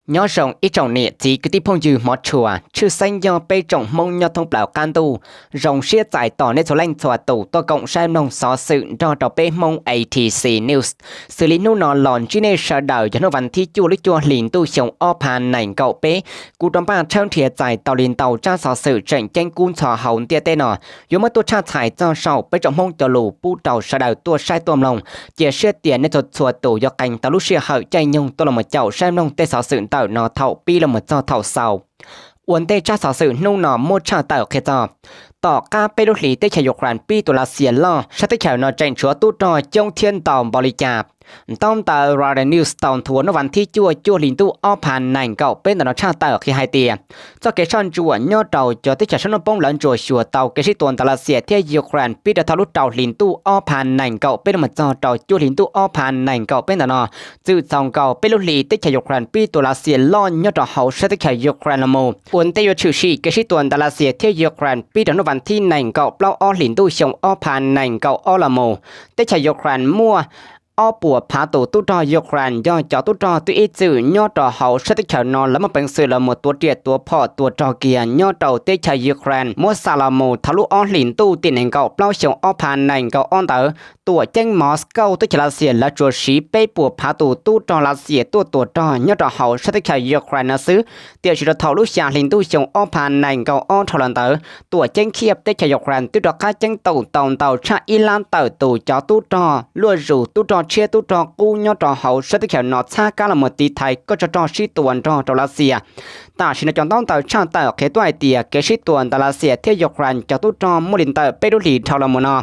Nyob zoo ib tsoom niam txiv kwv tij phooj ywg hmov tshua, tshwj xeeb yog peb tsoom Hmoob nyob thoob plaws qab ntuj. Zoo siab txais tos nej txhua leej txhua tus tuaj koom saib mloog xov xwm nrog rau peb Hmoob A T C News. Xws li hnub no los ntsib nej sawv daws yog hnub vas thib cuaj lub cuaj hlis ntuj xyoo ob phav nees nkaum peb, kuv rov npaj tshawb nrhiav txais tau li ntau tsab xov xwm tseem ceeb kub ntxhov hauv ntiaj teb no, yuav muab tuaj tshaj txhais txog saum peb tsoom Hmoob cov lus pub rau sawv daws tuaj saib tuaj mloog. Cia siab tias nej txhua txhua tus yuav qee tau lub sij hawm caij nyoog tuaj los mus caum saib mloog tej xov xwm ntawm no thaum pib los mus txog thaum xaus. Ua ntej tsab xov xwm hnub no muab tshaj tawm qhia txog, tom qab peb lub hlis teb chaws Ukraine pib tua Lav Xias loj, sab teb chaws no tseem tshuav tub rog coob thiab ntau npaum li cas. Ntaub ntawv Reuters News tau nthuav hnub vas thib cuaj cuaj hlis ntuj ob phav nees nkaum peb ntawm no tshaj tawm qhia hais tias, txoj kev soj ntsuam nyob rau cov teb chaws sab hnub poob lawv ntsuas xyuas tau kev sib tua ntawm Lav Xias thiab Ukraine pib rau thaum lub rau hlis ntuj ob phav nees nkaum peb los mus txog rau cuaj hlis ntuj ob phav nees nkaum peb ntawm no, txwm txaus nkaus peb lub hlis teb chaws Ukraine pib tua Lav Xias loj nyob rau hauv sab teb chaws Ukraine los mus. Ua ntej yuav tshwm sim kev sib tua ntawm Lav Xias thiab Ukraine pib rau hnub vas thib nees nkaum plaub ob hlis ntuj xyoo ob phav nees nkaum ob los mus, teb chaws Ukraine muaj ob puas phav tus tub rog Ukraine yog cov tub rog twb ib txwm nyob rau hauv sab teb chaws no lawv muaj peev xwm los mus tuav riam tuav phom tua rog kiag nyob rau teb chaws Ukraine muab xa los mus thaum lub ob hlis ntuj tim nees nkaum plaub xyoo ob phav nees nkaum ob ntawd. Tuam ceeb Moscow teb chaws Lav Xias lawv tsuas siv peb puas phav tus tub rog Lav Xias tuaj tua rog nyob rau hauv sab teb chaws Ukraine no xwb, tiam sis rau thaum lub xya hlis ntuj xyoo ob phav nees nkaum ob dhau los ntawd, tuam ceeb Kyiv teb chaws Ukraine twb rov qab ceeb toom tau ntau tshaj ib lab tawm tus cov tub rog luaj zus, tub rog tshiab, tub rog qub nyob rau hauv sab teb chaws no txhab kab los mus tiv thaiv kob tsov rog sib tua nrog rau Lav Xias. Tam sim no cov ntaub ntawv tshaj tawm qhia tuaj hais tias kev sib tua ntawm Lav Xias thiab Ukraine cov tub rog muaj li ntawm peb lub hlis dhau los mus no,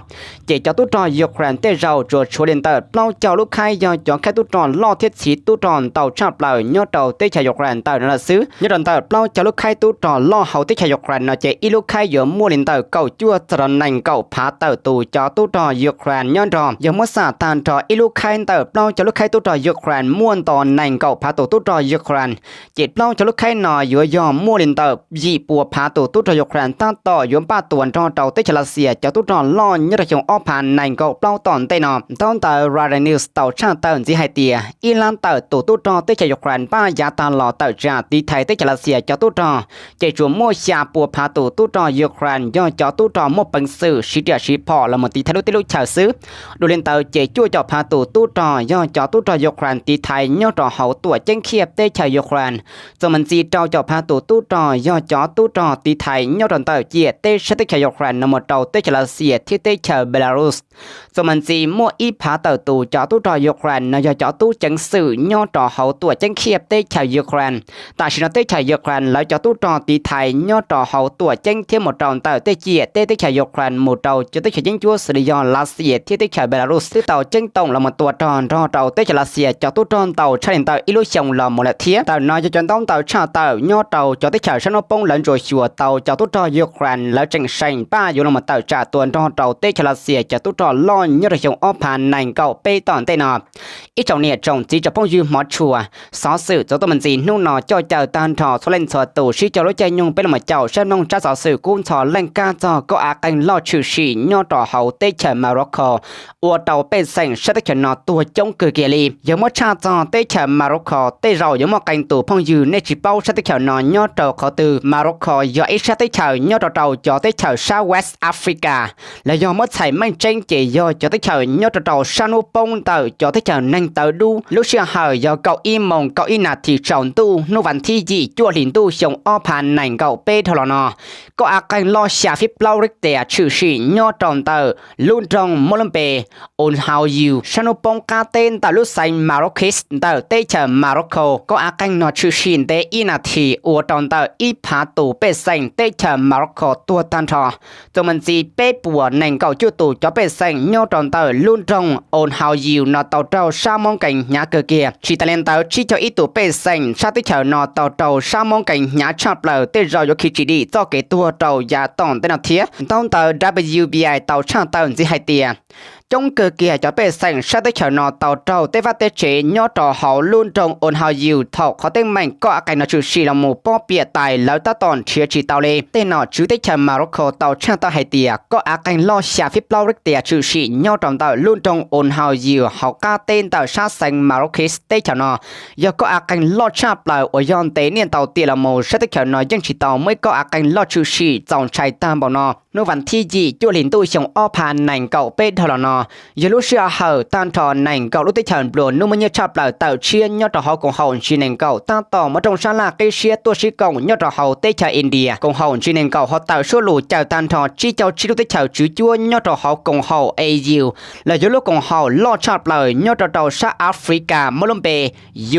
ces cov tub rog Ukraine tej zaum tsuas tshuav li ntawm plaub caug lub khaib yog cov khaib tub rog loj thiab txhiv tub rog ntau tshaj plaws nyob rau teb chaws Ukraine ntawm no lawm xwb. Nyob rau ntawm plaub caug lub khaib tub rog loj hauv teb chaws Ukraine no ces ib lub khaib yuav muaj li ntawm kaum cuaj txog rau nees nkaum phav tawm tus cov tub rog Ukraine nyob nrog. Yog muab xam tag nrho ib lub khaib ntawm plaub caug lub khaib tub rog Ukraine muaj nto nees nkaum phav tus tub rog Ukraine, ces plaub caug lub khaib no yuav yog muaj li ntawm yim puas phav tus tub rog Ukraine tab tom yuav npaj tua nrog rau teb chaws Lav Xias cov tub rog loj nyob rau xyoo ob phav nees nkaum plaub tom ntej no. Ntaub ntawv Reuters News tau tshaj tawm ntxiv hais tias ib lab tawm tus tub rog teb chaws Ukraine npaj yav tag los tawm tsam tiv thaiv teb chaws Lav Xias cov tub rog, ces tsuas muaj xya puas phav tus tub rog Ukraine yog cov tub rog muaj peev xwm siv riam siv phom los mus tiv thaiv lub teb lub chaws xwb. Dua li ntawd ces cuaj caum phav tus tub rog yog cov tub rog Ukraine tiv thaiv nyob rau hauv tuam ceeb Kyiv teb chaws Ukraine. Txuas mus ntxiv rau caum phav tus tub rog yog cov tub rog tiv thaiv nyob rau ntawm ciam teb sab teb chaws Ukraine no mus rau teb chaws Lav Xias thiab teb chaws Belarus. Txuas mus ntxiv muaj ib phav tawm tus cov tub rog Ukraine no yog cov tub ceev xwm nyob rau hauv tuam ceeb Kyiv teb chaws Ukraine. Tam sim no teb chaws Ukraine lawv cov tub rog tiv thaiv nyob rau hauv tuam ceeb thiab mus rau ntawm tej ciam teb teb chaws Ukraine mus rau cov teb chaws yeeb ncuab xws li yog Lav Xias thiab teb chaws Belarus twb tau ceeb toom los mus tua rog nrog rau teb chaws Lav Xias cov tub rog ntau tshaj li ntawm ib lub xyoo los mus lawm thiab. Ntawm no yog cov ntaub ntawv tshaj tawm nyob rau cov teb chaws sab hnub poob lawv ntsuas xyuas tau cov tub rog Ukraine lawv tseem seem npaj yuav los mus tawm tsam tua nrog rau teb chaws Lav Xias cov tub rog loj nyob rau xyoo ob phav nees nkaum peb tom ntej no. Ib tsoom niam tsoom txiv tsoom phooj ywg hmov tshua, xov xwm txuas tuaj mus ntxiv hnub no coj caw tag nrho txhua leej txhua tus sib cog lub caij nyoog peb los mus caum saib mloog tsab xov xwm kub ntxhov leej kab txog kauj av qeeg loj tshwm sim nyob rau hauv teb chaws Morocco ua rau pej xeem sab teb chaws no tuag coob kawg kiag li. Yog muab tshaj txog teb chaws Morocco tej zaum yuav muaj qee tus phooj ywg nej tsis paub sab teb chaws no nyob rau qhov twg. Morocco yog ib sab teb chaws nyob rau rau cov teb chaws sab West Africa, los yog muab txhais meej tseeb ces yog cov teb chaws nyob rau rau sab hnub poob ntawm cov teb chaws neeg tawv dub. Lub sij hawm yog kaum ib moos kaum ib nas this tsaus ntuj hnub vas thib yim cuaj hlis ntuj xyoo ob phav nees nkaum peb dhau los no, kauj av qeeg loj xya feeb plaub Richter tshwm sim nyob rau ntawm lub nroog muab lub npe Onaouyou sab hnub poob qab teb ntawm lub xeev Marrakech ntawm teb chaws Morocco. Kauj av qeeg no tshwm sim ntev ib nas this ua rau ntawm ib phav tus pej xeem teb chaws Morocco tuag tag nrho. Txuas mus ntxiv peb puas nees nkaum cuaj tus cov pej xeem nyob rau ntawm lub nroog Onaouyou no tau raug sab mob nkees hnyav kawg kiag. Tsis tas li ntawd tsib caug ib tus pej xeem sab teb chaws no tau raug sab mob nkees hnyav tshaj plaws tej zaum yuav khi tsis dim txoj kev tuag rau yav tom ntej no thiab. Ntaub ntawv W B I tau tshaj tawm ntxiv hais tias coob kawg kiag cov pej xeem sab teb chaws no tau raug tej vaj tej tsev nyob rau hauv lub nroog Al Hoyeiyou thaum qhov teeb meem koj av qeeg no tshwm sim los mus pob piam tais lawv tab tom nrhiav tsis tau li. Tej nom tswv teb chaws Morocco tau tshaj tawm hais tias koj av qeeg loj xya feeb plaub Richter tshwm sim nyob rau ntawm lub nroog Al Hoyeiyou hauv qab teb ntawm sab xeev Marrakech teb chaws no yog koj av qeeg loj tshaj plaws uas yog ntev niaj ntau tiam los mus sab teb chaws no yeej tsis tau muaj ib koj av qeeg loj tshwm sim txaus ntshai tag npaum no. Hnub vas thib yim cuaj hlis ntuj xyoo ob phav nees nkaum peb dhau los no yog lub sij hawm tag nrho nees nkaum lub teb chaws nplua nuj muaj nyiaj tshaj plaws tawm tshiab nyob rau hauv koom haum G nees nkaum tab tom muaj rooj sab laj qib siab tuaj sib koom nyob rau hauv teb chaws India. Koom haum G nees nkaum ho tawm suab lus caw tag nrho tsib caug tsib lub teb chaws tswv cuab nyob rau hauv koom haum A U los yog lub koom haum loj tshaj plaws nyob rau rau sab Africa muab lub npe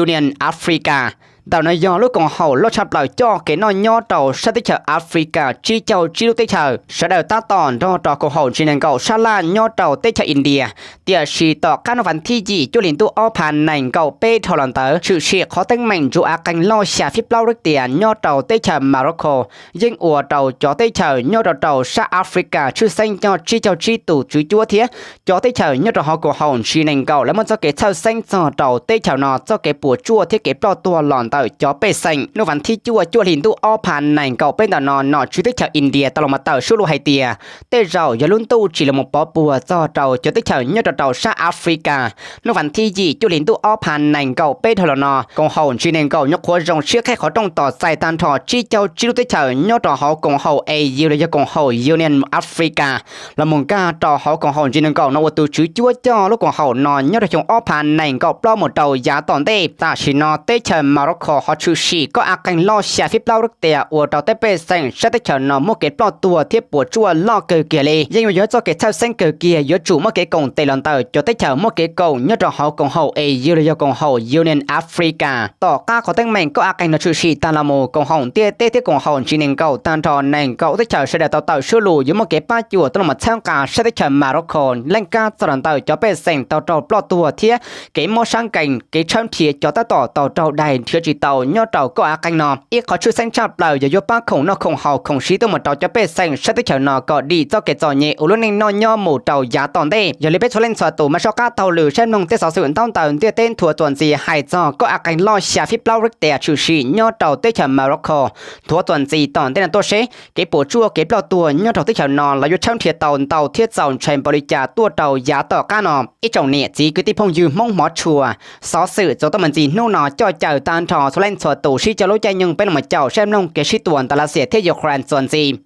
Union Africa. Ntawm no yog lub koom haum loj tshaj plaws coj kev noj nyob rau sab teb chaws Africa tsib caug tsib lub teb chaws. Sawv daws tab tom nrog rau koom haum G nees nkaum sab laj nyob rau teb chaws India. Tiam sis tom qab hnub vas thib yim cuaj hlis ntuj ob phav nees nkaum peb dhau los ntawd tshwm sim qhov teeb meem ntsuav av qeeg loj xya feeb plaub Richter nyob rau teb chaws Morocco yeej ua rau cov teb chaws nyob rau rau sab Africa tshwj xeeb coj tsib caug tsib tus tswv cuab thiab cov teb chaws nyob rau hauv koom haum G nees nkaum lawv muaj txoj kev txhawj xeeb txog rau teb chaws no txoj kev puas tsuaj thiab kev ploj tuag los ntawm cov pej xeem. Hnub vas thib cuaj cuaj hlis ntuj ob phav nees nkaum peb ntawm no nom tswv teb chaws India tau los mus tawm suab lus hais tias tej zaum yog lub ntuj tsis los mus pov puag txog rau cov teb chaws nyob rau rau sab Africa. Hnub vas thib yim cuaj hlis ntuj ob phav nees nkaum peb dhau los no koom haum G nees nkaum nyuam qhuav zoo siab qhib qhov rooj tos txais tag nrho tsib caug tsib lub teb chaws nyob rau hauv koom haum A U los yog koom haum Union Africa los mus nkag rau hauv koom haum G nees nkaum no ua tus tswv cuab coj lub koom haum no nyob rau xyoo ob phav nees nkaum plaub mus rau yav tom ntej. Tam sim no teb chaws Morocco ho tshwm sim koj av qeeg loj xya feeb plaub Richter ua rau tej pej xeem sab teb chaws no muaj kev ploj tuag thiab puas tsuaj loj kawg kiag li. Yeej yuav yog txoj kev txhawj xeeb kawg kiag yuav tsum muaj kev koom tes los ntawm cov teb chaws muaj kev koom nyob rau hauv koom haum A U los yog koom haum Union Africa. Tom qab qhov teeb meem koj av qeeg no tshwm sim tag los mus koom haum ntiaj teb thiab koom haum G nees nkaum tag nrho nees nkaum teb chaws sawv daws tau tawm suab lus yuav muaj kev pab cuam tuaj los mus txhawb nqa sab teb chaws Morocco leej kab txog los ntawm cov pej xeem tau raug ploj tuag thiab kev mob sab nkees kev tshawb nrhiav cov tab tom tau raug daig nrhiav tsis tau nyob rau koj av qeeg no. Ib qhov tshwj xeeb tshaj plaws yog yuav pab khoom noj khoom haus khoom siv tuaj mus rau cov pej xeem sab teb chaws no kom dim txoj kev txom nyem ua lub neej noj nyob mus rau yav tom ntej. Yog li peb txhua leej txhua tus mam soj qab taug lw saib mloog tej xov xwm ntaub ntawv ntiaj teb nthuav txuas ntxiv hais txog koj av qeeg loj xya feeb plaub Richter tshwm sim nyob rau teb chaws Morocco nthuav txuas ntxiv tom ntej no tuaj seb kev puas tsuaj kev ploj tuag nyob rau teb chaws no los yuav tshawb nrhiav tau ntau thiab txaus ntshai npaum li cas tuaj rau yav tom qab no. Ib tsoom niam txiv kwv tij phooj ywg Hmoob hmov tshua, xov xwm txuas tuaj mus ntxiv hnub no coj caw tag nrho txhua leej txhua tus sib coj lub caij nyoog peb los mus caum saib mloog kev sib tua ntawm Lav Xias thiab Ukraine txuas ntxiv.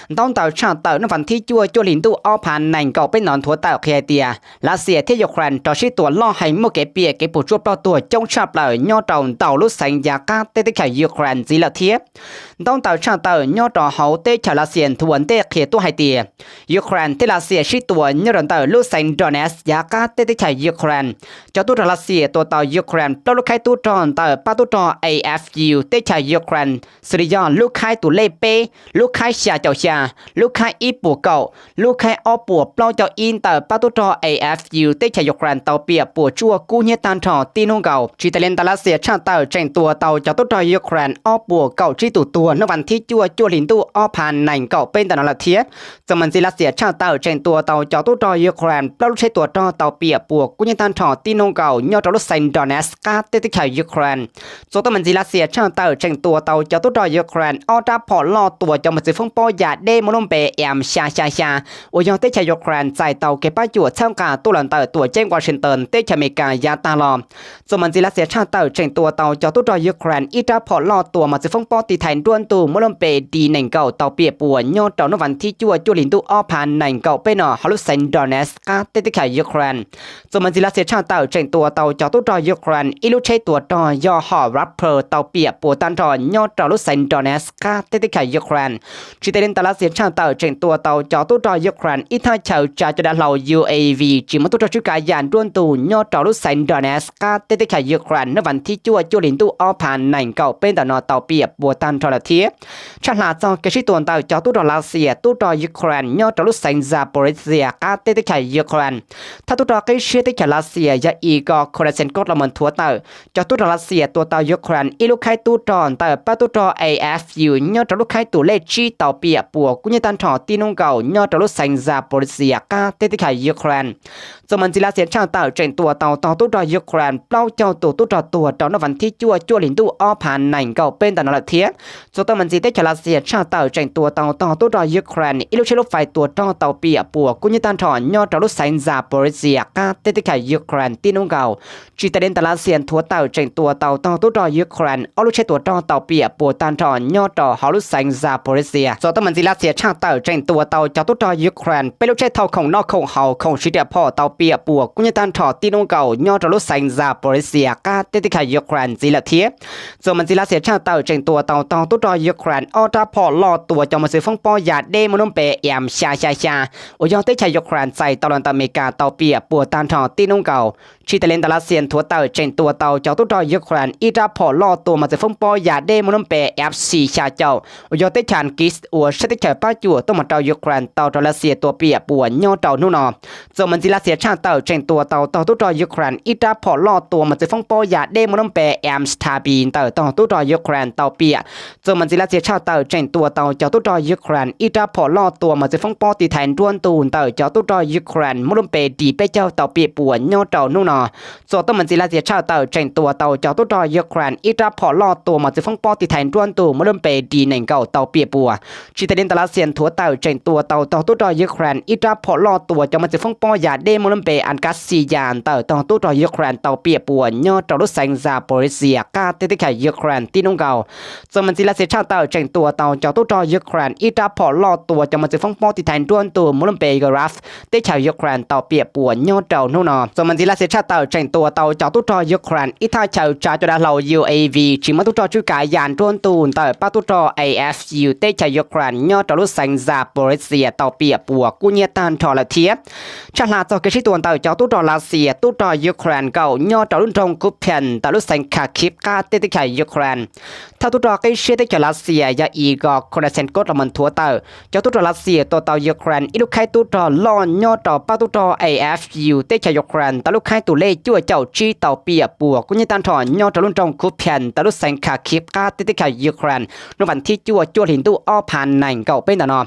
Ntaub ntawv tshaj tawm hnub vas thib cuaj cuaj hlis ntuj ob phav nees nkaum peb no nthuav tawm qhia hais tias Lav Xias thiab Ukraine rov sib tua loj heev muaj kev piam kev puas tsuaj ploj tuag coob tshaj plaws nyob rau ntau lub xeev yav qab teb teb chaws Ukraine ntxiv lawm thiab. Ntaub ntawv tshaj tawm nyob rau hauv teb chaws Lav Xias nthuav ntej qhia tuaj hais tias Ukraine thiab Lav Xias sib tua nyob rau ntawm lub xeev Donetsk yav qab teb teb chaws Ukraine. Cov tub rog Lav Xias tua tau Ukraine plaub lub khaib tub rog ntawm pab tub rog A F U teb chaws Ukraine, xws li yog lub khaib tus lej peb, lub khaib xya caum xya, lub khaib ib puas kaum, lub khaib ob puas plaub caug ib ntawm pab tub rog A F U teb chaws Ukraine tau piam puas tsuaj kub hnyiab tag nrho tib hnub nkaus. Tsis tas li ntawd Lav Xias tshaj tawm tseem tua tau cov tub rog Ukraine ob puas kaum tsib tus tuag hnub vas thib cuaj cuaj hlis ntuj ob phav nees nkaum peb ntawm no lawm thiab. Txuas mus ntxiv Lav Xias tshaj tawm tseem tua tau cov tub rog Ukraine plaub lub tsheb tua rog tau piam puas kub hnyiab tag nrho tib hnub nkaus nyob rau lub xeev Donetsk qab teb teb chaws Ukraine. Txuas tuaj mus ntxiv Lav Xias tshaj tawm tseem tua tau cov tub rog Ukraine ob rab phom loj tua cov mos txwv foob pob ya deb muaj lub npe M xya xya xya uas yog teb chaws Ukraine txais tau kev pab cuam txhawb nqa tuaj los ntawm tuam ceeb Washington teb chaws Amelikas yav tag los. Txuas mus ntxiv Lav Xias tshaj tawm tseem tua tau cov tub rog Ukraine ib rab phom loj tua mos txwv foob pob tiv thaiv nruab ntug muaj lub npe D nees nkaum tau piam puas nyob rau hnub vas thib cuaj cuaj hlis ntuj ob phav nees nkaum peb no hauv lub xeev Donetsk qab teb teb chaws Ukraine. Txuas mus ntxiv Lav Xias tshaj tawm tseem tua tau cov tub rog Ukraine ib lub tsheb tua rog yog hom Raptor tau piam puas tag nrho nyob rau lub xeev Donetsk qab teb teb chaws Ukraine. Tsis tas li ntawd Lav Xias tshaj tawm tseem tua tau cov tub rog Ukraine ib thaj chaw tsa cov dav hlau U A V tsis muaj tub rog tswj kav yam nruab ntug nyob rau lub xeev Donetsk qab teb teb chaws Ukraine hnub vas thib cuaj cuaj hlis ntuj ob phav nees nkaum peb ntawm no tau piam puas tag nrho lawm thiab. Tshaj hla txog kev sib tua ntawm cov tub rog Lav Xias tub rog Ukraine nyob rau lub xeev Zaporizhzhia qab teb teb chaws Ukraine, thawj tub rog qib siab teb chaws Lav Xias yog Igor Konashenkov los mus nthuav tawm cov tub rog Lav Xias tua tau Ukraine ib lub khaib tub rog ntawm pab tub rog A F U nyob rau lub khaib tus lej tsib tau piam puas kub hnyiab tag nrho tib hnub nkaus nyob rau lub xeev Zaporizhzhia qab teb teb chaws Ukraine. Txuas mas ntxiv Lav Xias tshaj tawm tseem tua tau tog tub rog Ukraine plaub caug tus tub rog tuag rau hnub vas thib cuaj cuaj hli ntuj ob phav nees nkaum peb ntawm no lawm thiab. Txuas tau mas ntxiv teb chaws Lav Xias tshaj tawm tseem tua tau tog tub rog Ukraine ib lub tsheb lub fais tua rog tau piam puas kub hnyiab tag nrho nyob rau lub xeev Zaporizhzhia qab teb teb chaws Ukraine tib hnub nkaus. Tsis tas li ntawd Lav Xias nthuav tawm tseem tua tau tog tub rog Ukraine ob lub tsheb tua rog tau piam puas tag nrho nyob rau hauv lub xeev Zaporizhzhia. Txuas tau mas ntxiv Lav Xias tshaj tawm tseem tua tau cov tub rog Ukraine peb lub tsheb thauj khoom noj khoom haus khoom siv riam phom tau piam puas kub hnyiab tag nrho tib hnub nkaus nyob rau lub xeev Zaporizhzhia qab teb teb chaws Ukraine ntxiv lawm thiab. Txuas mas ntxiv Lav Xias tshaj tawm tseem tua tau tog tub rog Ukraine ob rab phom loj tua cov mos txwv foob pob ya deb muaj lub npe M xya xya xya uas yog teb chaws Ukraine txais tau los ntawm Amelikas tau piam puas tag nrho tib hnub nkaus. Tsis tas li ntawd Lav Xias nthuav tawm tseem tua tau cov tub rog Ukraine ib rab phom loj tua mos txwv foob pob ya deb muaj lub npe F C xya caum uas yog teb chaws Ankis uas saib teb chaws pab cuam tuaj mus rau Ukraine tau rau Lav Xias tua piam puas nyob rau hnub no. Txuas mas ntxiv Lav Xias tshaj tawm tseem tua tau tog tub rog Ukraine ib rab phom loj tua mos txwv foob pob ya deb muaj lub npe M Starbee ntawm tog tub rog Ukraine tau piam. Txuas mas ntxiv Lav Xias tshaj tawm tseem tua tau cov tub rog Ukraine ib rab phom loj tua mos txwv foob pob tiv thaiv nruab ntug ntawm cov tub rog Ukraine muaj lub npe D peb caug tau piam puas nyob rau hnub no. Txuas tau mas ntxiv Lav Xias tshaj tawm tseem tua tau cov tub rog Ukraine ib rab phom loj tua mos txwv foob pob tiv thaiv nruab ntug muaj lub npe D nees nkaum tau piam puas. Tsis tas li ntawd Lav Xias nthuav tawm tseem tua tau tog tub rog Ukraine ib rab phom loj tua cov mos txwv foob pob ya deb muaj lub npe Ankassia ntawm tog tub rog Ukraine tau piam puas nyob rau lub xeev Zaporizhzhia qab teb teb chaws Ukraine tib hnub nkaus. Txuas mas ntxiv Lav Xias tshaj tawm tseem tua tau cov tub rog Ukraine ib rab phom loj tua cov mos txwv foob pob tiv thaiv nruab ntug muaj lub npe Graf teb chaws Ukraine tau piam puas nyob rau hnub no. Txuas mas ntxiv Lav Xias tshaj tawm tseem tua tau cov tub rog Ukraine ib thaj chaw tsav cov dav hlau U A V tsis muaj tub rog tswj kav ya nruab ntug ntawm pab tub rog A F U teb chaws Ukraine nyob rau lub xeev Zaporizhzhia tau piam puas kub hnyiab tag nrho lawm thiab. Tshaj hla txog kev sib tua ntawm cov tub rog Lav Xias tub rog Ukraine nkaum nyob rau lub nroog Kupiansk ntawm lub xeev Kharkiv qab teb teb chaws Ukraine, thawj tub rog qib siab teb chaws Lav Xias yog Igor Konashenkov los mus nthuav tawm cov tub rog Lav Xias tua tau Ukraine ib lub khaib tub rog loj nyob rau pab tub rog A F U teb chaws Ukraine ntawm lub khaib tus lej cuaj caum tsib tau piam puas kub hnyiab tag nrho nyob rau lub nroog Kupiansk ntawm lub xeev Kharkiv qab teb teb chaws Ukraine hnub vas thib cuaj cuaj hli ntuj ob phav nees nkaum peb ntawm no.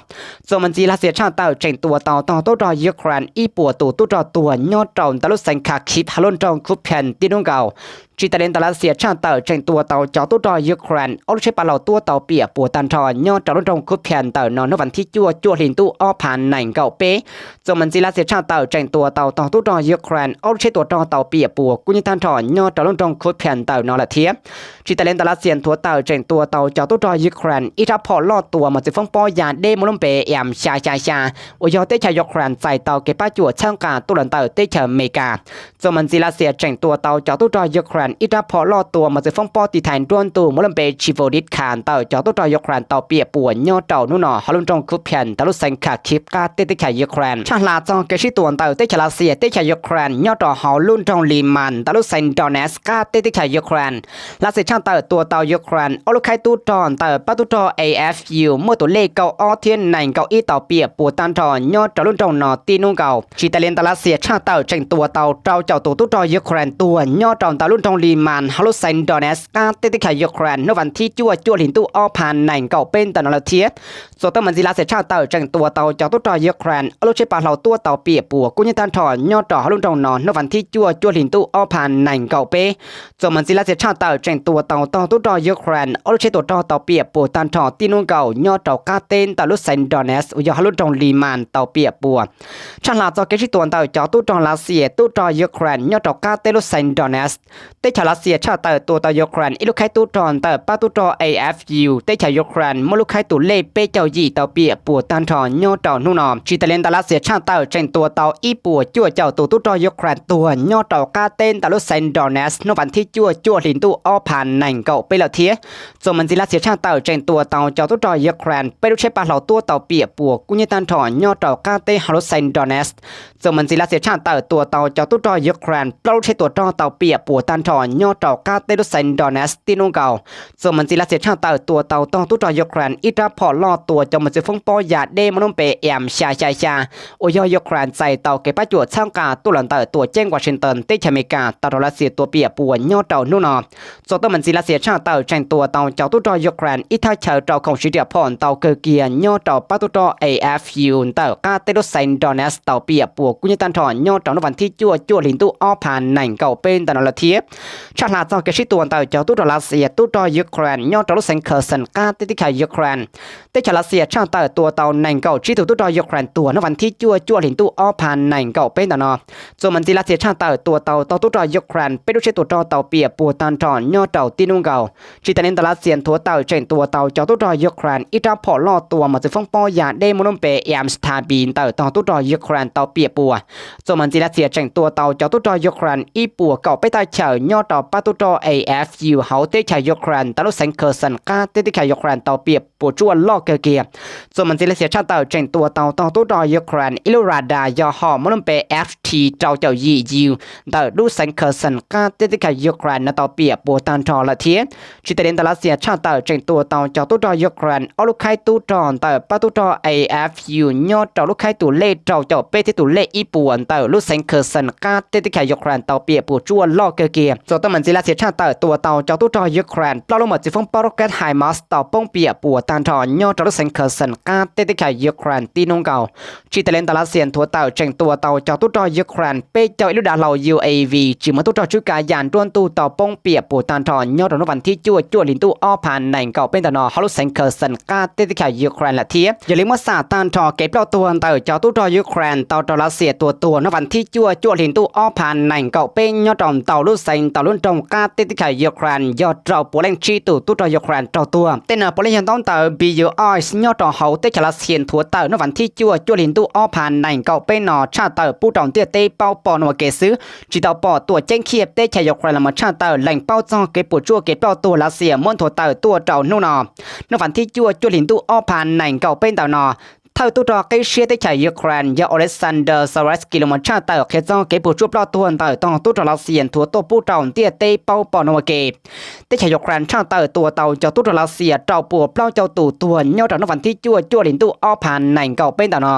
Txuas mas ntxiv Lav Xias tshaj tawm tseem tua tau tog tub rog Ukraine ib puas tus tub rog tuag nyob rau ntawm lub xeev Kharkiv hauv lub nroog Kupiansk tib hnub nkaus. Tsis tas li ntawd Lav Xias tshaj tawm tseem tua tau cov tub rog Ukraine ob lub tsheb pav hlau tuab tau piam puas tag nrho nyob rau lub nroog Kupiansk ntawm no hnub vas thib cuaj cuaj hli ntuj ob phav nees nkaum peb. Txuas mas ntxiv Lav Xias tshaj tawm tseem tua tau tog tub rog Ukraine ob lub tsheb tua rog tau piam puas kub hnyiab tag nrho nyob rau lub nroog Kupiansk ntawm no lawm thiab. Tsis tas li ntawd Lav Xias nthuav tawm tseem tua tau cov tub rog Ukraine ib rab phom loj tua mos txwv foob pob ya deb muaj lub npe M xya xya xya uas yog teb chaws Ukraine txais tau kev pab cuam txhawb nqa tuaj los ntawm teb chaws Amelikas. Txuas mas ntxiv Lav Xias tseem tua tau cov tub rog Ukraine ib rab phom loj tua mos txwv foob pob tiv thaiv nruab ntug muaj lub npe Chivoridka ntawm cov tub rog Ukraine tau piam puas nyob rau hnub no hauv lub nroog Kupiansk ntawm lub xeev Kharkiv qab teb teb chaws Ukraine. Tshaj hla txog kev sib tua ntawm teb chaws Lav Xias teb chaws Ukraine nyob rau hauv lub nroog Liman ntawm lub xeev Donetsk qab teb teb chaws Ukraine, Lav Xias tshaj tawm tua tau Ukraine ob lub khaib tub rog ntawm pab tub rog A F U muaj tus lej kaum ob thiab nees nkaum ib tau piam puas tag nrho nyob rau lub nroog no tib hnub nkaus. Tsis tas li ntawd Lav Xias tshaj tawm tseem tua tau rau caum tus tub rog Ukraine tuag nyob rau ntawm lub nroog Liman hauv lub xeev Donetsk qab teb teb chaws Ukraine hnub vas thib cuaj cuaj hli ntuj ob phav nees nkaum peb ntawm no lawm thiab. Txuas tau mas ntxiv Lav Xias tshaj tawm tseem tua tau cov tub rog Ukraine ob lub tsheb pav hlau tuab tau piam puas kub hnyiab tag nrho nyob rau hauv lub nroog no hnub vas thib cuaj cuaj hli ntuj ob phav nees nkaum peb. Txuas mas ntxiv Lav Xias tshaj tawm tseem tua tau tog tub rog Ukraine ob lub tsheb tua rog tau piam puas tag nrho tib hnub nkaus nyob rau qab teb ntawm lub xeev Donetsk uas yog hauv lub nroog Liman tau piam puas. Tshaj hla txog kev sib tua ntawm cov tub rog Lav Xias tub rog Ukraine nyob rau qab teb lub xeev Donetsk, teb chaws Lav Xias tshaj tawm tua tau Ukraine ib lub khaib tub rog ntawm pab tub rog A F U teb chaws Ukraine muaj lub khaib tus lej peb caug yim tau piam puas tag nrho nyob rau hnub no. Tsis tas li ntawd Lav Xias tshaj tawm tseem tua tau ib puas cuaj caum tus tub rog Ukraine tuag nyob rau qab teb ntawm lub xeev Donetsk hnub vas thib cuaj cuaj hli ntuj ob phav nees nkaum peb lawm thiab. Txuas mas ntxiv Lav Xias tshaj tawm tseem tua tau cov tub rog Ukraine peb lub tsheb pav hlau tuab tau piam puas kub hnyiab tag nrho nyob rau qab teb hauv lub xeev Donetsk. Txuas mas ntxiv Lav Xias tshaj tawm tua tau cov tub rog Ukraine plaub lub tsheb tua rog tau piam puas tag nrho nyob rau qab teb lub xeev Donetsk tib hnub nkaus. Txuas mas ntxiv Lav Xias tshaj tawm tua tau tog tub rog Ukraine ib rab phom loj tua cov mus txwv foob pob ya deb muaj lub npe M xya xya xya uas yog Ukraine txais tau kev pab cuam txhawb nqa tuaj los ntawm tuam ceeb Washington teb chaws Amelikas tau rau Lavxias tua piam puas nyob rau hnub no. Txuas tuaj me ntxiv Lavxias tshaj tawm tseem tua tau cov tub rog Ukraine ib thaj chaw rau khoom siv riam phom ntau kawg kiag nyob rau pab tub rog A F U ntawm qab teb lub xeev Donetsk tau piam puas kub hnyiab tag nrho nyob rau hnub vas thib cuaj cuaj hli ntuj ob phav nees nkaum peb ntawm no lawm thiab. Tshaj hla txog kev sib tua ntawm cov tub rog Lavxias tub rog Ukraine nyob rau lub xeev Kherson qab teb teb chaws Ukraine, teb chaws Lavxias tshaj tawm tua tau nees nkaum tsib tus tub rog Ukraine tuag hnub vas thib cuaj cuaj hli ntuj ob phav nees nkaum peb ntawm no. Txuas me ntxiv Lavxias tshaj tawm tua tau tog tub rog Ukraine peb lub tsheb tua rog tau piam puas tag nrho nyob rau tib hnub nkaus. Tsis tas li ntawd Lavxias nthuav tawm tseem tua tau cov tub rog Ukraine ib rab phom loj tua mus txwv foob pob ya deb muaj lub npe M Stabi ntawm tog tub rog Ukraine tau piam puas. Txuas me ntxiv Lavxias tseem tua tau cov tub rog Ukraine ib puas kaum peb thaj chaw nyob rau pab tub rog A F U hauv teb chaws Ukraine ntawm lub xeev Kherson qab teb teb chaws Ukraine tau piam puas tsuaj loj kawg kiag. Txuas me ntxiv Lavxias tshaj tawm tseem tua tau tog tub rog Ukraine ib lub radar yog hom muaj lub npe F T rau caum yim U ntawm lub xeev Kherson qab teb teb chaws Ukraine no tau piam puas tag nrho lawm thiab. Tsis tas li ntawd Lavxias tshaj tawm tseem tua tau cov tub rog Ukraine ob lub khaib tub rog ntawm pab tub rog A F U nyob rau lub khaib tus lej rau caum peb thiab tus lej ib puas ntawm lub xeev Kherson qab teb teb chaws Ukraine tau piam puas tsuaj loj kawg kiag. Txuas tuaj me ntxiv Lavxias tshaj tawm tua tau cov tub rog Ukraine plaub lub mus txwv foob pob rocket HIMARS tau poob piam puas tag nrho nyob rau lub xeev Kherson qab teb teb chaws Ukraine tib hnub nkaus. Tsis tas li ntawd Lavxias nthuav tawm tseem tua tau cov tub rog Ukraine peb caug ib lub dav hlau U A V tsis muaj tub rog tswb kav yam nruab ntug tau poob piam puas tag nrho nyob rau hnub vas thib cuaj cuaj hli ntuj ob phav nees nkaum peb ntawm no hauv lub xeev Kherson qab teb teb chaws Ukraine lawm thiab. Yog li muab xam tag nrho kev ploj tuag ntawm cov tub rog Ukraine tau rau Lavxias tua tuag hnub vas thib cuaj cuaj hli ntuj ob phav nees nkaum peb nyob rau ntau lub xeev ntau lub nroog qab teb teb chaws Ukraine yog rau puav leej tsib tus tub rog Ukraine raug tuag. Tej no puav leej yog ntaub ntawv B U Ice nyob rau hauv teb chaws Lavxias nthuav tawm hnub vas thib cuaj cuaj hli ntuj ob phav nees nkaum peb no tshaj tawm pub rau ntiaj teb paub pom no ua ke xwb, tsis tau pom tuam ceeb Kyiv teb chaws Ukraine los mus tshaj tawm lees paub txog kev puas tsuaj kev ploj tuag Lavxias muab nthuav tawm tuaj rau hnub no. Hnub vas thib cuaj cuaj hli ntuj ob phav nees nkaum peb ntawm no, thawj tub rog qib siab teb chaws Ukraine yog Oleksandr Syrskyi los mus tshaj tawm qhia txog kev puas tsuaj ploj tuag ntawm tog tub rog Lavxias nthuav tuaj pub rau ntiaj teb paub pom no ua ke. Teb chaws Ukraine tshaj tawm tua tau cov tub rog Lavxias rau puas plaub caug tus tuag nyob rau hnub vas thib cuaj cuaj hli ntuj ob phav nees nkaum peb ntawm no.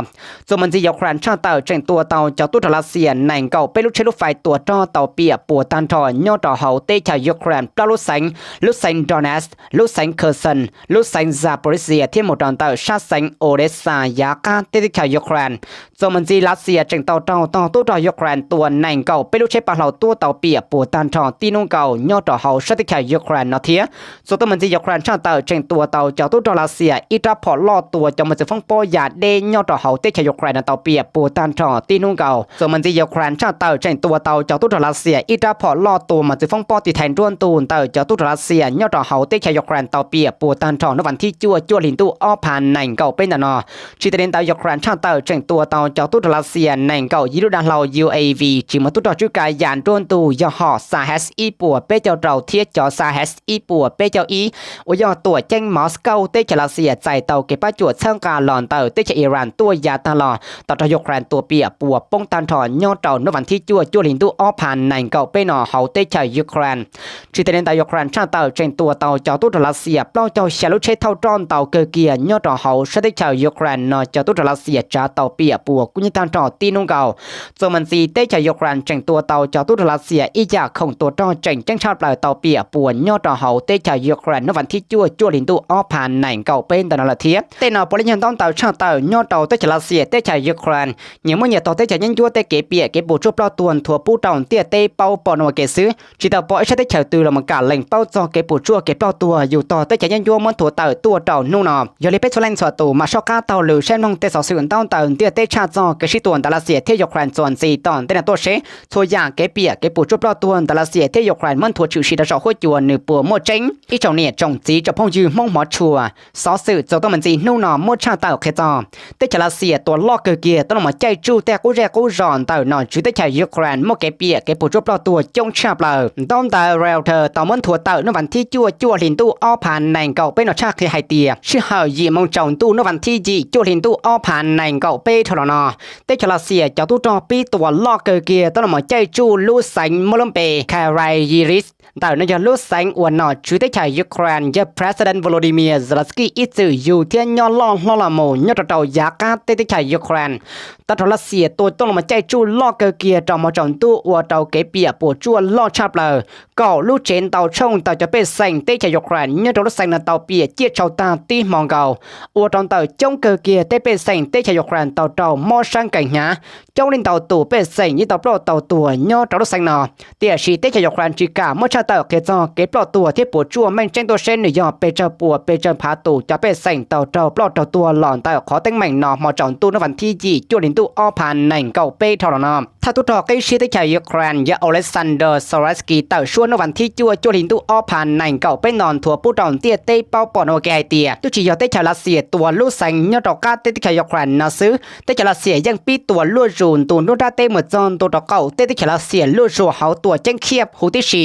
Txuas me ntxiv Ukraine tshaj tawm tseem tua tau cov tub rog Lavxias nees nkaum peb lub tsheb lub fais tua rog tau piam puas tag nrho nyob rau hauv teb chaws Ukraine plaub lub xeev, lub xeev Donetsk, lub xeev Kherson, lub xeev Zaporizhzhia thiab mus rau ntawm sab xeev Odesa yav qab teb teb chaws Ukraine. Txuas me ntxiv Lavxias tseem tau raug tog tub rog Ukraine tua nees nkaum peb lub tsheb pav hlau tuab tau piam puas tag nrho tib hnub nkaus nyob rau hauv sab teb chaws Ukraine no thiab. Txuas tuaj me ntxiv Ukraine tshaj tawm tseem tua tau cov tub rog Lavxias ib rab phom loj tua cov mus txwv foob pob ya deb nyob rau hauv teb chaws Ukraine no tau piam puas tag nrho tib hnub nkaus. Txuas me ntxiv Ukraine tshaj tawm tseem tua tau cov tub rog Lavxias ib rab phom loj tua mus txwv foob pob tiv thaiv nruab ntug ntawm cov tub rog Lavxias nyob rau hauv teb chaws Ukraine tau piam puas tag nrho hnub vas thib cuaj cuaj hli ntuj ob phav nees nkaum peb ntawm no. Tsis tas li ntawd Ukraine tshaj tawm tseem tua tau cov tub rog Lavxias nees nkaum yim lub dav hlau U A V tsis muaj tub rog tswb kav yam nruab ntug yog hom Shahed ib puas peb caug rau thiab cov Shahed ib puas peb caug ib uas yog tuam ceeb Moscow teb chaws Lavxias txais tau kev pab cuam txhawb nqa los ntawm teb chaws Iran tuaj ya tag los tau raug Ukraine tua piam puas poob tag nrho nyob rau hnub vas thib cuaj cuaj hli ntuj ob phav nees nkaum peb no hauv teb chaws Ukraine. Tsis tas li ntawd Ukraine tshaj tawm tseem tua tau cov tub rog Lavxias plaub caug xya lub tsheb thauj roj ntau kawg kiag nyob rau hauv sab teb chaws Ukraine no cov tub rog Lavxias tsav tau piam puas kub hnyiab tag nrho tib hnub nkaus. Txuas me ntxiv teb chaws Ukraine tseem tua tau cov tub rog Lavxias ib yam khoom tua rog tseem ceeb tshaj plaws tau piam puas nyob rau hauv teb chaws Ukraine hnub vas thib cuaj cuaj hli ntuj ob phav nees nkaum peb ntawm no lawm thiab. Tej no puav leej yog ntaub ntawv tshaj tawm nyob rau teb chaws Lavxias teb chaws Ukraine nyias muab nyias tog teb chaws nyob ncuab tej kev piam kev puas tsuaj ploj tuag nthuav pub rau ntiaj teb paub pom no ua ke xwb, tsis tau pom ib sab teb chaws twg los mus kam lees paub txog kev puas tsuaj kev ploj tuag yus tog teb chaws nyob ncuab muab nthuav tawm tuaj rau hnub no. Yog li peb txhua leej txhua tus mam soj qab taug lw saib mloog tej xov xwm ntaub ntawv ntiaj teb tshaj txog kev sib tua ntawm Lavxias thiab Ukraine txuas ntxiv tom ntej no tuaj seb txhua yam kev piam kev puas tsuaj ploj tuag ntawm Lavxias thiab Ukraine muab nthuav tshwm sim rau saum huab cua nws puas muaj tseeb. Ib tsoom niam tsoom txiv tsoom phooj ywg Hmoob hmov tshua, xov xwm txuas tuaj me ntxiv hnub no muab tshaj tawm qhia txog teb chaws Lavxias tua loj kawg kiag tuaj los mus caij tsuj tej qub zej qub zos ntawm nom tswv teb chaws Ukraine muaj kev piam kev puas tsuaj ploj tuag coob tshaj plaws. Ntaub ntawv Reuters tau muab nthuav tawm hnub vas thib cuaj cuaj hli ntuj ob phav nees nkaum peb no tshaj qhia hais tias sij hawm yim moo tsaus ntuj hnub vas thib yim cuaj hli ntuj ob phav nees nkaum peb dhau los no, teb chaws Lavxias cov tub rog pib tua loj kawg kiag tuaj los mus caij tsuj lub xeev muaj lub npe Karayiris Ntawm no yog lub xeev uas nom tswv teb chaws Ukraine yawg President Volodymyr Zelensky ib txwm yug thiab nyob loj hlob los mus nyob rau rau yav qab teb teb chaws Ukraine. Tag nrho Lavxias tua tuaj los caij tsuj loj kawg kiag rau hmo tsaus ntuj ua rau kev piam puas tsuaj loj tshaj plaws. Kaum lub tsev ntau tshooj tau cov pej xeem teb chaws Ukraine nyob rau lub xeev no tau piam ciaj tshau tag tib hmo nkaus, ua rau ntawm coob kawg kiag tej pej xeem teb chaws Ukraine tau raug mob sab nkees hnyav. Coob leej ntau tus pej xeem yeej tau ploj tau tuag nyob rau lub xeev no. Tiam sis teb chaws Ukraine tsis kam muab tshaj tawm qhia txog kev ploj tuag thiab puas tsuaj meej tseeb tuaj seb nws yog pes tsawg puas pes tsawg phav tus cov pej xeem tau raug ploj raug tuag los ntawm qhov teeb meem no hmo tsaus ntuj hnub vas thib yim cuaj hli ntuj ob phav nees nkaum peb dhau los no. Thawj tub rog qib siab teb chaws Ukraine yawg Oleksandr Syrskyi tawm suab hnub vas thib cuaj cuaj hli ntuj ob phav nees nkaum peb no nthuav pub rau ntiaj teb paub pom no ua ke hais tias twb tsis yog teb chaws Lavxias tua lub xeev nyob rau qab teb teb chaws Ukraine no xwb, teb chaws Lavxias yeej pib tua luaj zus ntu nruab nrab teb mus txog ntu rau qaum teb teb chaws Lavxias luaj zus hauv tuam ceeb Kyiv huv tib si.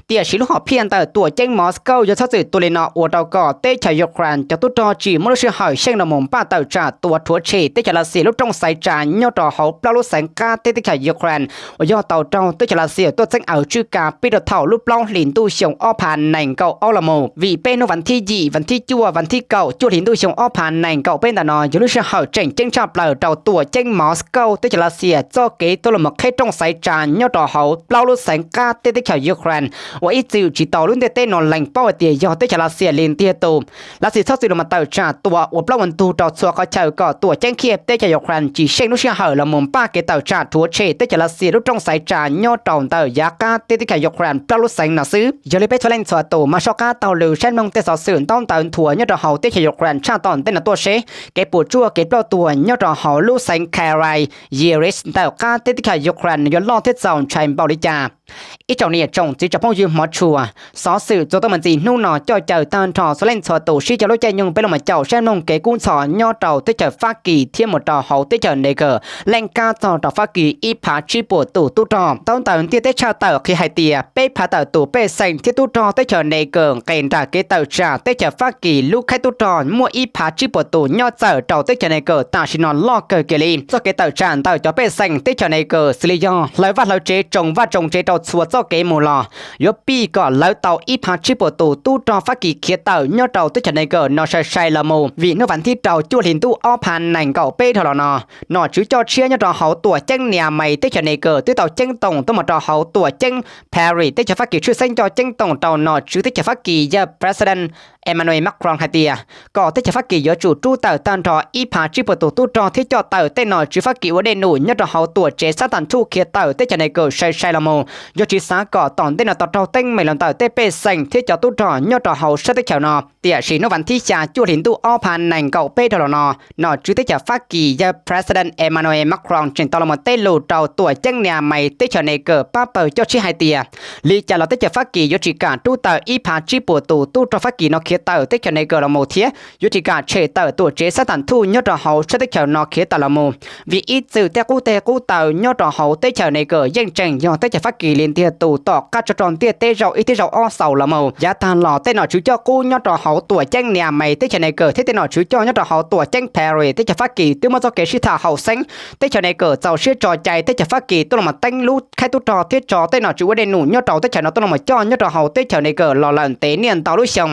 Tiam sis lub hom phiaj ntawm tuam ceeb Moscow yog txhob txwm tua li no ua rau kom teb chaws Ukraine cov tub rog tsis muaj lub sij hawm xyeej los mus npaj tawm tsam tua rhuav tshem teb chaws Lavxias lub rooj xaiv tsa nyob rau hauv plaub lub xeev qab teb teb chaws Ukraine uas yog tau raug teb chaws Lavxias tuaj txeeb aws tswj kav pib rau thaum lub plaub hlis ntuj xyoo ob phav nees nkaum ob los mus. Vim peb hnub vas thib yim, vas thib cuaj, vas thib kaum cuaj hlis ntuj xyoo ob phav nees nkaum peb ntawm no yog lub sij hawm tseem ceeb tshaj plaws rau tuam ceeb Moscow teb chaws Lavxias txoj kev tuaj los mus qheb rooj xaiv tsa nyob rau hauv plaub lub xeev qab teb teb chaws Ukraine uas ib txwm tsis tau lub ntiaj teb no lees paub hais tias yog teb chaws Lavxias li ntiag tug. Lavxias txhob txwm los mus tawm tsam tua ua plaub ua ntug rau txhua qhov chaw kom tuam ceeb Kyiv teb chaws Ukraine tsis xyeej lub sij hawm los mus npaj kev tawm tsam rhuav tshem teb chaws Lavxias lub rooj xaiv tsa nyob rau ntawm yav qab teb teb chaws Ukraine plaub lub xeev no xwb. Yog li peb txhua leej txhua tus mas soj qab taug lw saib mloog tej xov xwm ntaub ntawv nthuav nyob rau hauv teb chaws Ukraine tshaj tom ntej no tuaj seb kev puas tsuaj kev ploj tuag nyob rau hauv lub xeev Kryvyi Rih ntawm qab teb teb chaws Ukraine yuav loj thiab txaus ntshai npaum li cas. Ib tsoom niam tsoom txiv tsoom phooj ywg hmov tshua, xov xwm txuas tuaj mus ntxiv hnub no coj caw tag nrho txhua leej txhua tus sib cog lub caij nyoog peb los mus caum saib mloog kev kub ntxhov nyob rau teb chaws Fab Kis thiab mus rau hauv teb chaws Amelikas leej kab txog rau Fab Kis ib phav tsib puas tus tub rog. Ntaub ntawv ntiaj teb tshaj tawm qhia hais tias peb phav tawm tus pej xeem thiab tub rog teb chaws Amelikas nqes nram kev tawm tsam teb chaws Fab Kis lub khaib tub rog muaj ib phav tsib puas tus nyob txawm rau teb chaws Amelikas tam sim no loj kawg kiag li. Txoj kev tawm tsam ntawm cov pej xeem teb chaws Amelikas xws li yog hlawv vaj hlawv tsev, tsoo vaj tsoo tsev rau txhua txoj kev mus los yuav pib kom lawv tau ib phav tsib puas tus tub rog Fab Kis khiav tawm nyob rau teb chaws Amelikas no sai sai los mus. Vim hnub vas thib rau cuaj hli ntuj ob phav nees nkaum peb dhau los no, nom tswv coj tshiab nyob rau hauv tuam ceeb Niamey teb chaws Amelikas twb tau ceeb toom tuaj mus rau hauv tuam ceeb Paris teb chaws Fab Kis tshwj xeeb coj ceeb toom rau nom tswv teb chaws Fab Kis yawg President Emmanuel Macron hais tias kom teb chaws Fab Kis yuav tsum rub tawm tag nrho ib phav tsib puas tus tub rog thiab coj tawm tej nom tswv Fab Kis ua dej num nyob rau hauv tuam tsev xab thav thuj khiav tawm teb chaws Amelikas sai sai los mus, yog tsis xav kom tom ntej no tau raug teeb meem los ntawm tej pej xeem thiab cov tub rog nyob rau hauv sab teb chaws no. Tiam sis hnub vas thib xya cuaj hli ntuj ob phav nees nkaum peb dhau los no, nom tswv teb chaws Fab Kis yawg President Emmanuel Macron tseem tau los mus teb lus rau tuam ceeb Niamey teb chaws Amelikas pab pawg coj tshiab hais tias li cas los teb chaws Fab Kis yuav tsis kam rub tawm ib phav tsib puas tus tub rog Fab Kis no khiav tawm teb chaws Amelikas los mus thiab yuav tsis kam tshem tawm tuam tsev xab thav thuj nyob rau hauv sab teb chaws no khiav tawm los mus. Vim ib txwm tej qub teg qub taw nyob rau hauv teb chaws Amelikas yeej tseem yog teb chaws Fab Kis li ntiag tug tom qab tso rau ntiaj teb zaum ib thiab zaum ob xaus los mus. Yav tag los tej nom tswv coj qub nyob rau hauv tuam ceeb Niamey teb chaws Amelikas thiab tej nom tswv coj nyob rau hauv tuam ceeb Paris teb chaws Fab Kis twb muaj txoj kev sib tham haum xeeb. Teb chaws Amelikas txaus siab tso cai teb chaws Fab Kis tuaj los mus teeb lub khaib tub rog thiab tso tej nom tswv ua dej num nyob rau teb chaws no tuaj los mus coj nyob rau hauv teb chaws Amelikas los lawm ntev niaj ntau lub xyoo.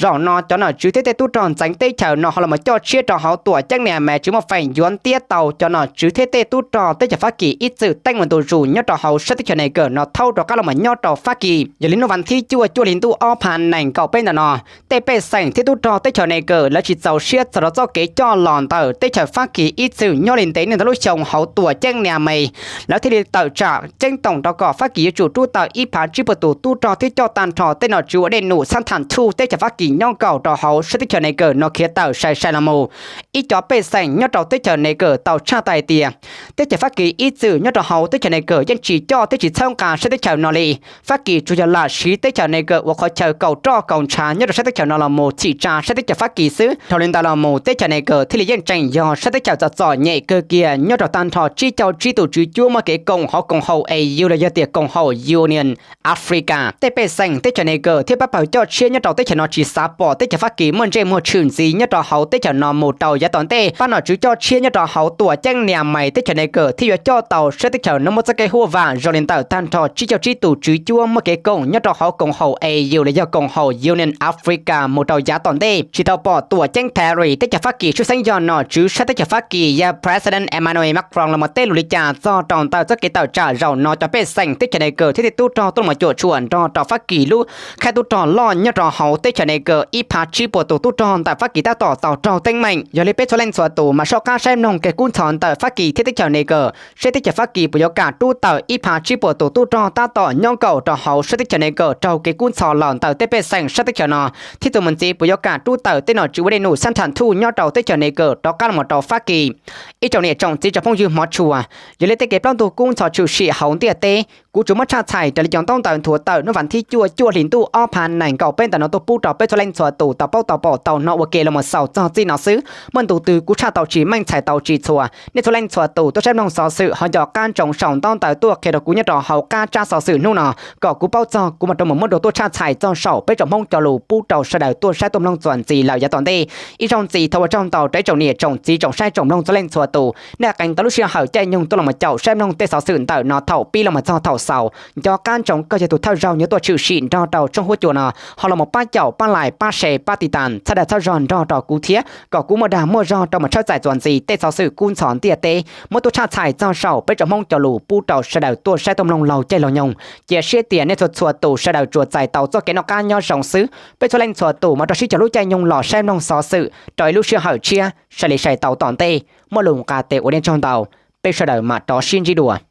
Zaum no cov nom tswv thiab tej tub rog ntxeev teb chaws no ho los mus coj tshiab rau hauv tuam ceeb Niamey tsis muaj feem yuav ntiab tau cov nom tswv thiab tej tub rog teb chaws Fab Kis ib txwm teeb mus ntu zus nyob rau hauv sab teb chaws Amelikas no thaub rov qab los mus nyob rau Fab Kis. Yog li hnub vas thib cuaj cuaj hli ntuj ob phav nees nkaum peb ntawm no, tej pej xeem thiab tub rog teb chaws Amelikas lawv tsis txaus siab txog rau txoj kev coj los ntawm teb chaws Fab Kis ib txwm nyob li ntev niaj ntau lub xyoo hauv tuam ceeb Niamey. Lawv thiaj li tawm tsam ceeb toom rau kom Fab Kis yuav tsum rub tawm ib phav tsib puas tus tub rog thiab coj tag nrho tej nom tswv ua dej num xab tham thuj teb chaws Fab Kis nyob nkaus rau hauv sab teb chaws Amelikas no khiav tawm sai sai los mus. Ib cov pej xeem nyob rau teb chaws Amelikas tau tshaj tawm hais tias teb chaws Fab Kis ib txwm nyob rau hauv teb chaws Amelikas yeej tsis coj thiab tsis txhawb nqa sab teb chaws no li. Fab Kis tsuas yog lam siv teb chaws Amelikas ua qhov chaw kaum roj kaum ntshav nyob rau sab teb chaws no los mus chim tsa sab teb chaws Fab Kis xwb. Dhau li ntawd los mus teb chaws Amelikas thiaj li yeej tseem yog sab teb chaws txom txom nyem kawg kiag nyob rau tag nrho tsib caug tsib tus tswv cuab muaj kev koom hauv koom haum E U los yog tias koom haum Union Africa. Tej pej xeem teb chaws Amelikas thiab pab pawg coj tshiab nyob rau teb chaws no tsis tav pom teb chaws Fab Kis muaj ntsej muag tshwm ntxiv nyob rau hauv teb chaws no mus rau yav tom ntej. Pab nom tswv coj tshiab nyob rau hauv tuam ceeb Nias Mais teb chaws Nais Kas thiab yuav coj tau sab teb chaws no muaj txoj kev huaj vam zoo li ntawm tag nrho tsib caug tsib tus tswv cuab muaj kev koom nyob rau hauv koom haum E U los yog koom haum Union Africa mus rau yav tom ntej. Tsis tau pom tuam ceeb Paris teb chaws Fab Kis tshwj xeeb yog nom tswv sab teb chaws Fab Kis yog President Emmanuel Macron los mus teb lus li cas txog rau ntawm txoj kev tawm tsam zaum no cov pej xeem teb chaws Nais Kas thiab tej tub rog tuaj los cuam tshuam nrog rau Fab Kis lub khaib tub rog loj nyob rau hauv teb chaws Nais Kas ib phav tsib puas tus tub rog ntawm Fab Kis tab tom tau raug teeb meem. Yog li peb txhua leej txhua tus mam soj qab saib mloog kev kub ntxhov ntawm Fab Kis thiab teb chaws Nais Kas, seb teb chaws Fab Kis puas yuav kam rub tawm ib phav tsib puas tus tub rog tab tom nyob nkaum rau hauv sab teb chaws Nais Kas raug kev kub ntxhov los ntawm tej pej xeem sab teb chaws no, thiab txuas mus ntxiv puas yuav kam rub tawm tej nom tswv ua dej num xab thas thuj nyob rau teb chaws Nais Kas rov qab los rau Fab Kis. Ib tsoom niam tsoom txiv tsoom phooj ywg hmov tshua, yog li tej kev plaub ntug kub ntxhov tshwm sim hauv ntiaj teb, kuv tsuas muab tshaj txhais raws li cov ntaub ntawv nthuav tawm hnub vas thib cuaj cuaj hlis ntuj ob phav nees nkaum peb ntawm no tuaj pub rau peb txhua leej txhua tus tau paub tau pom tau hnov ua ke los mus xaus txog txij no xwb. Muaj ntu twg kuv tshaj tau tsis meej txhais tau tsis txhua, nej txhua leej txhua tus tuaj saib mloog xov xwm ho nco qab ntsoov saum ntaub ntawv tuaj qhia rau kuv nyob rau hauv qab tsab xov xwm hnub no kom kuv paub txog kuv mam rov mus muab dua tuaj tshaj txhais txog saum peb tsoom Hmoob cov lus pub rau sawv daws tuaj saib tuaj mloog txuas ntxiv lawm yav tom ntej. Ib zaug ntxiv thov ua tsaug ntau rau ib tsoom niam tsoom txiv tsoom saib tsoom mloog txhua leej txhua tus, nej qee tau lub sij hawm caij nyoog tuaj los mus caum saib mloog tej xov xwm ntawm no thaum pib los mus txog thaum xaus. Nco qab ntsoov koj yog tus thawj zaug yuav tuaj tshwm sim nrog rau tshooj huab cua no, ho los mus pab caum pab like pab share pab tiv tas txhawb dag txhawb zog nrog rau kuv thiab kom kuv muaj dag muaj zog rau mus tshawb txais txuas ntxiv tej xov xwm kub ntxhov ntiaj teb muab tuaj tshaj txhais txog saum peb tsoom Hmoob cov lus pub rau sawv daws tuaj saib tuaj mloog laug caij laug nyoog. Cia siab tias nej txhua txhua tus sawv daws tsuas txais tau txoj kev noj qab nyob zoo xwb. Peb txhua leej txhua tus mam rau siab cov lub caij nyoog los saib mloog xov xwm rau ib lub sij hawm tshiab, sai li sai tau tom ntej. Muaj lus nqa tes ua nej tsaug ntau, peb sawv daws mam rov sib ntsib dua.